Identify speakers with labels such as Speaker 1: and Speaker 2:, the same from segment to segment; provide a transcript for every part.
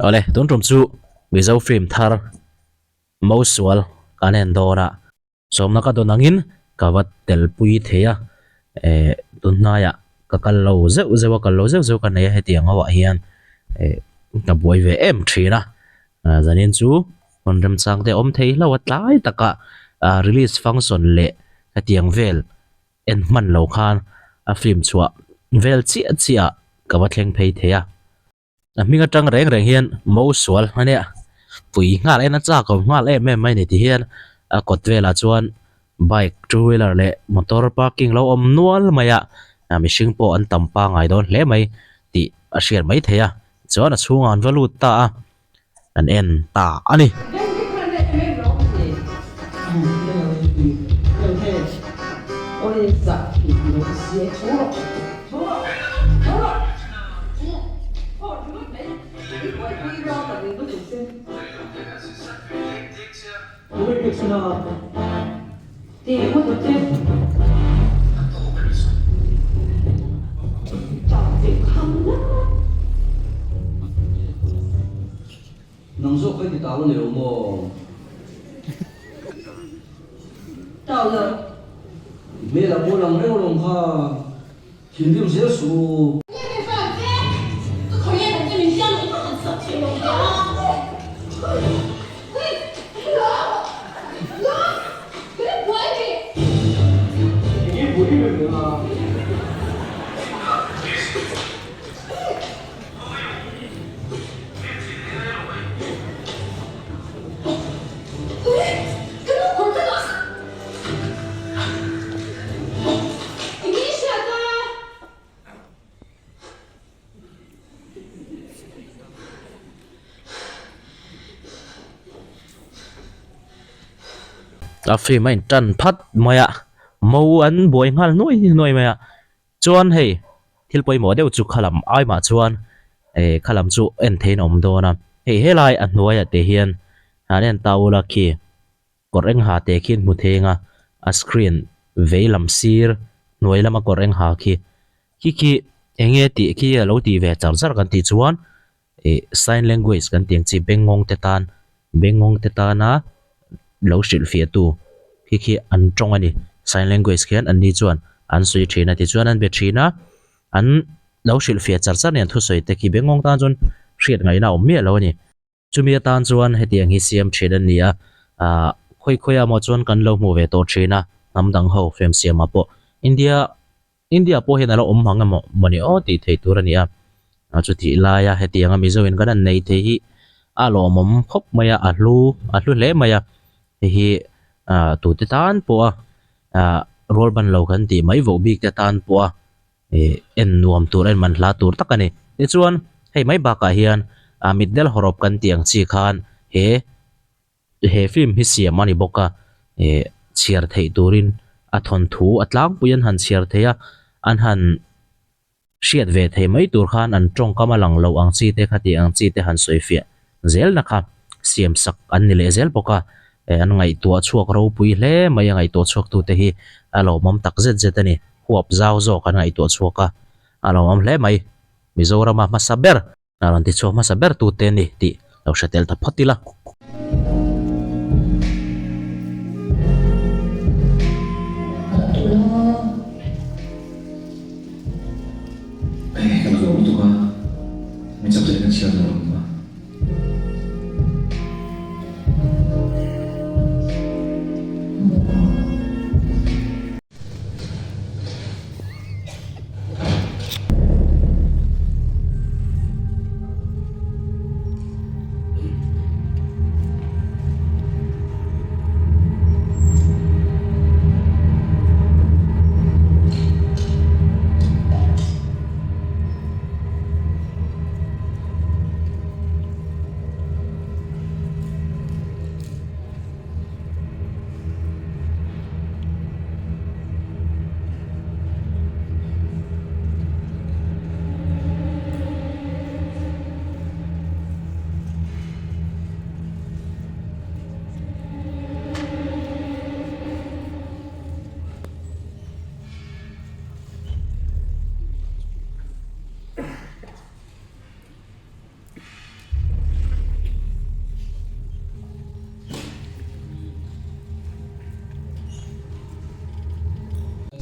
Speaker 1: Awle, tun tum chu Mizo film thar Mosual kan en dawn a. Sawmna ka dawn angin ka va telpui thei a, eh tunhnaiah ka kal lo zeuh zeuh a, kal lo zeuh zeuh ka nei a hetiang ho ah hian eh ka buai ve em thin a, zanin chu hmun remchang te a awm thei hlauh a tlai takah ah release function leh hetiang vel en hman lo khan a film chhuah vel chiah chiah ah ka va thleng phei thei a. A hming atang reng reng hian mo sual a nia pui nghal en a chak awm nghal em em mai a ni ti hian a kawt velah chuan bike two wheeler leh motor parking lo awm nual mai a mihring pawh an tam pangai dawn hle mai tih a hriat mai thei a chuan a chhungah an va lut ta a an en ta a ni.
Speaker 2: Nang zawk ka ti tau a ni lo maw?
Speaker 3: Tau lo.
Speaker 2: I hmel a pawl ang reuh alawm kha. Thinrim zel suh u.
Speaker 1: A film a in tan phat mai a mo an buai nghal nuai nuai mai a chuan hei thil pawimawh deuh chu khalam ai mah chuan eh khalam chu en theiin a awm dawn a hei helai a hnuaiah te hian an en ta ula khi. Kawr eng ha te khian hmu theng a, a screen vei lam sir hnuai lama kawr eng ha khi khi khi eng nge tih khi a lo tih ve char char kan tih chuan ih sign language kan tih ang chi bengngawng te tan bengngawng te tana lo hrilh fiah tu khi khi an tawng a ni sign language khian an ni chuan an sawi thin a tichuan an be thin a an lo hrilh fiah char char nen thusawi te khi bengngawng tan chuan hriat ngaihna a awm miah lo a ni. Chumi atan chuan hetiang hi siam thin a ni a, ah khawi khawi ah maw chuan kan lo hmuh ve tawh thin a, hnam dang ho fem siam ah pawh India India pawh hian a lo awm hmang emaw mawni aw tih theih tur a ni a, chutih laia hetiang a Mizo in kan han nei thei hi a lawmawm khawp mai a, a hlu a hlu hle mai a, hei hi ah tute tan pawh a ah rual ban lo kan tih mai voh bik te tan pawh a. Ih en nuam tur en man hla tur tak a ni. Tichuan hei mai bakah hian ah mitdel hawrawp kan tih ang chi khan he he film hi siam a ni bawk a ih chhiar theih turin a thawnthu a tlangpui an han chhiar thei a an han hriat ve thei mai tur khan an tawngkam a lang loh ang chi te kha tih ang chi te han sawi fiah zelna kha siam sak an ni leh zel bawk a eh an ngaihtuah chhuak ropui hle mai a ngaihtuah chhuak tute hi a lawmawm tak zet zet a ni huap zau zawk an ngaihtuah chhuak a a lawmawm hle mai Mizorama hmasa ber a rawn ti chhuak hmasa ber tute a ni tih lo hre tel ta phawt ila.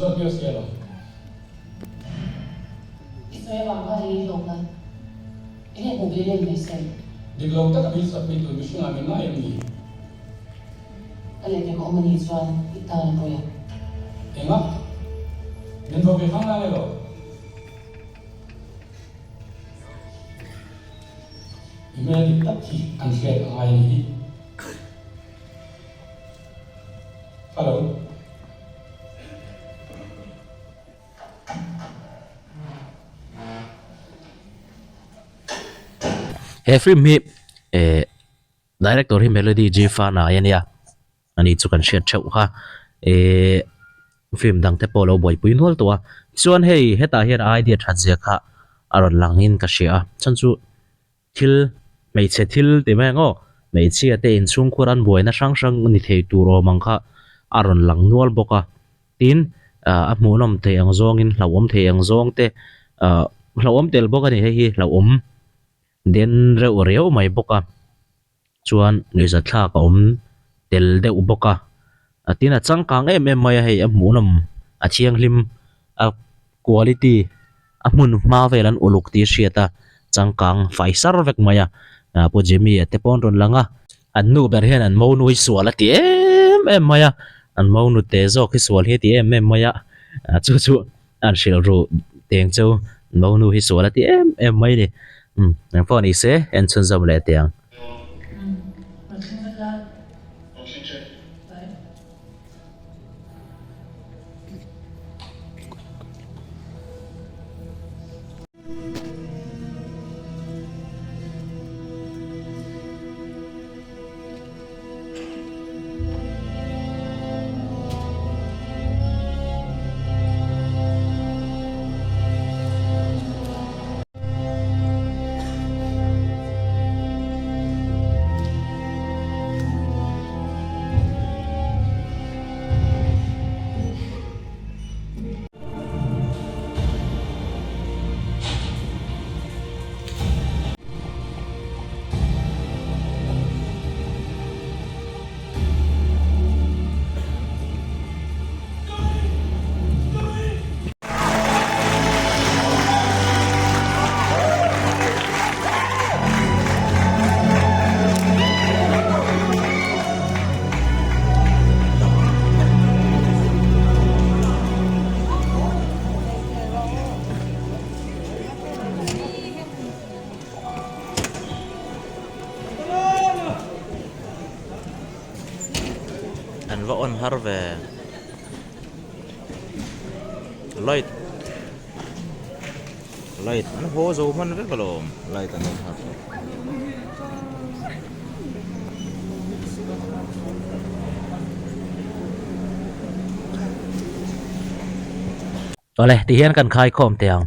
Speaker 4: Zawt viau si alawm.
Speaker 5: I sawi avang khan i hlawkna eng nge hmuh ve lem mai se.
Speaker 4: Dik lo taka min submit tur mihringah min ngai em ni?
Speaker 5: Ka lehpek a awm a nih chuan i tan a pawi a.
Speaker 4: Enga? Min vo ve hang lai elaw? I hmel dik tak hi an hriat a ngai a nih hi. Hello.
Speaker 1: He film hi eh director hi Melody G Fanai a nia ani chu kan hriat theuh kha eh film dang te pawh a lo buaipui nual tawh a chuan hei hetah hian idea that zia kha a rawn lang in ka hria a chhan chu Thil, hmeichhe thil ti mai ang aw, hmeichhia te inchhungkhur an buaina hrang hrang ni thei tur awm ang kha a rawn lang nual bawk a. Tin, a hmuhnawm thei ang zawngin hlauhawm thei ang zawng te ah hlauhawm tel bawk a ni hei hi hlauhawm den reuh riau mai bawk a. Chuan nuihzatthlak a awm tel deuh bawk a. Tin, a changkang em em mai a hei a hmuhnawm a thianghlim a quality a hmun hma vel an uluk tih a hriat a changkang fai sar vek mai a ah pu Jimmy a te pawh an rawn lang a an nu ber hian an monu hi sual a ti em em mai a an monu te zawk hi sual hi a ti em em mai a ah chu chu an hrilh ru teng chu monu hi sual a ti em em mai a ni umm engpawh ni se en chhunzawm leh teh ang. An va on har ve. Light light an haw zo hman vek alawm light an on har tawh. Awle tihian kan khaikhawm teh ang.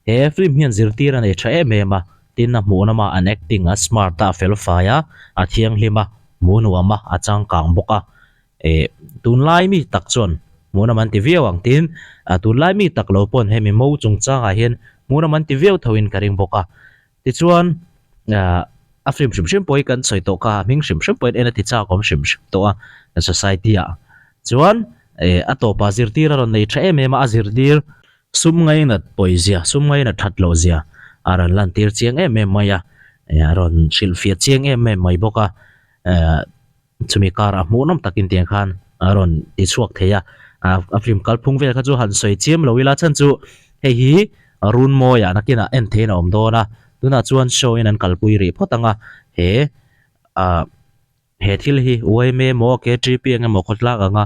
Speaker 1: He film hian zirtir a nei tha em em a, tin a hmuh lama an acting a smart a, a fel fai a, a thianghlim a, hmuh nuam a, a changkang bawk a. Ih tunlai mi tak chuan hmuhnawm an ti viau ang tin ah tunlai mi tak lo pawn hemi mo chungchangah hian hmuhnawm an ti viau tho in ka ring bawk a. Tichuan ah a film hrim hrim pawh hi kan sawi tawh kha a hming hrim hrim pawhin en a ti chak awm hrim hrim tawh a society ah chuan ih a tawpah zirtir a rawn nei tha em em a, a zirtir Sum ngainat pawizia, sum ngainat that lohzia a rawn lantir chiang em em mai a, a rawn hrilhfiah chiang em em mai bawk a, chumi karah hmuhnawm takin tiang khan a rawn ti chhuak thei a, a film kalphung vel kha chu han sawi chiam lo ila chhan chu hei hi Runmawiah nakinah en theihin a awm dawn a, tunah chuan show in an kalpui rih phawt ang a, he ah. He thil hi UMA maw KTP eng emaw khawtlak anga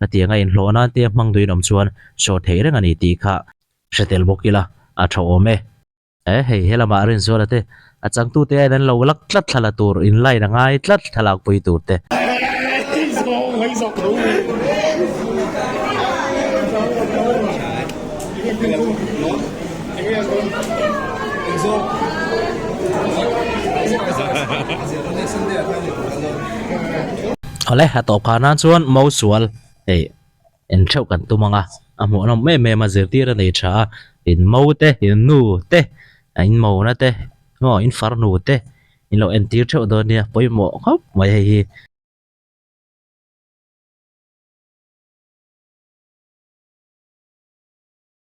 Speaker 1: hetiang a inhlawh nan te hmang duhin awm chuan saw theih reng a ni tih kha hre tel bawk ila a tha awm e. E hei helamah Rinzuala te a changtute aiin an lo lak tlat thla la tur in line a ngai tlat thlalak pui tur te. Awle a tawp khar nan chuan mo sual hei en theuh kan tum ang a a hmuhnawm em em a zirtir a nei tha a in mo te in nu te a in mo na te maw in farnu te in lo entir theuh dawn nia pawimawh khawp mai hei hi.